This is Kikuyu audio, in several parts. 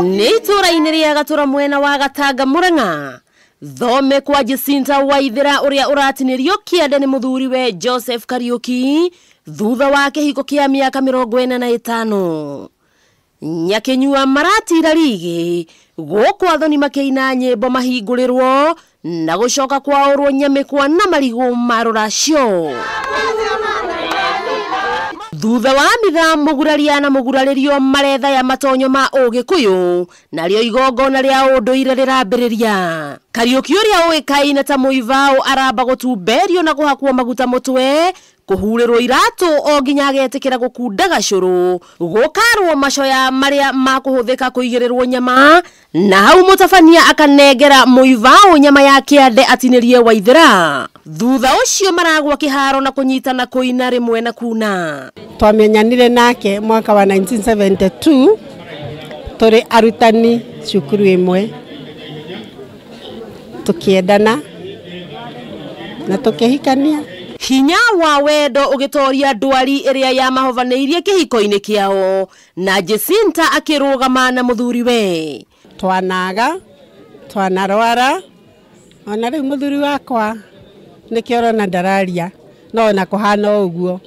Nĩ itũũra-inĩ rĩa Gatũra mwena wa Gatanga Murang'a, thome kwa Jacinta Waithera ũrĩa ũratinĩrio kĩande nĩ mũthuriwe Joseph Kariuki thutha wa kĩhiko kĩa mĩaka 45. Nyakĩnyua maratira rigi gũkũ athoni makĩina nyĩmbo mahingũrĩrwo na gũcoka kwaũrwo nyamĩkwa na marigũ ma rũracio. Thutha wa mitha mũguraria na mũgurarĩrio marethaya matonyo ma ũgĩkũyũ narĩo igongona rĩa ũndũire rĩrambĩrĩria. Kariuki ũrĩa ũĩkaine ta Mũibaũ aramba gũtumberio na kũhakwo maguta mũtwe, kũhurĩrwo iratũ o nginya agetĩkĩra gũkunda gacũrũ, gũkarwo macoya marĩa makũhũthĩka kũigĩrĩrwo nyama, na hau mũtabania akanengera Mũibaũ nyama ya kĩande atinĩrie Waithera. Thutha ũcio maragwa kĩharo na kũnyitana kũina rĩmwe na kuna. Twamenyanire nake mwaka wa 1972 tũrĩ arutani cukuru ĩmwe, tũkĩendana na tũkĩhikania. Hinya wa wendo ũgĩtoria ndwari ĩrĩa yamahovanĩirie kĩhiko-inĩ kĩao, na Jacinta akĩrũgama na mũthuriwe. Twanaga, twanarwara, ona rĩu mũthuri wakwa nĩkĩo ũrona ndararia, no ona kũhana o ũguo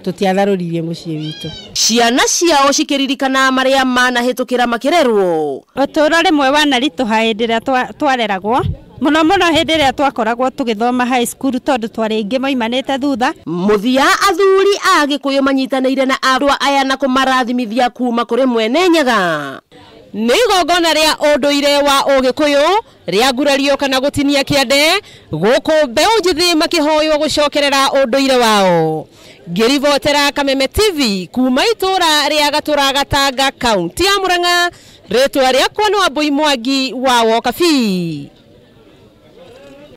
tũtiatharũririe mũciĩ witũ. Ciana ciao cikĩririkana marĩa manahĩtũkĩra makĩrerwo. Ũtũũro rĩmwe wanaritũha hĩndĩ ĩrĩa twareragwo, mũno mũno hĩndĩ ĩrĩa twakoragwo tũgĩthoma high school tondũ twarĩ aingĩ maumanĩte thutha. Mũthia athuri a Gĩkũyũ manyitanĩire na andũ aya na kũmarathimithia kuma kũrĩ Mwene Nyaga. Nĩ igongona rĩa ũndũire wa ũgĩkũyũ rĩa ngurario kana gũtinia kĩande, gũkũ mbeũ njĩthĩ makĩhoywo gũcokerera ũndũire wao. Ngĩribotera Kameme TV kuma itũũra rĩa Gatũra Gatanga, kaunti ya Murang'a, rĩtwa rĩakwa nĩ Wambui Mwangi wa Wokabi.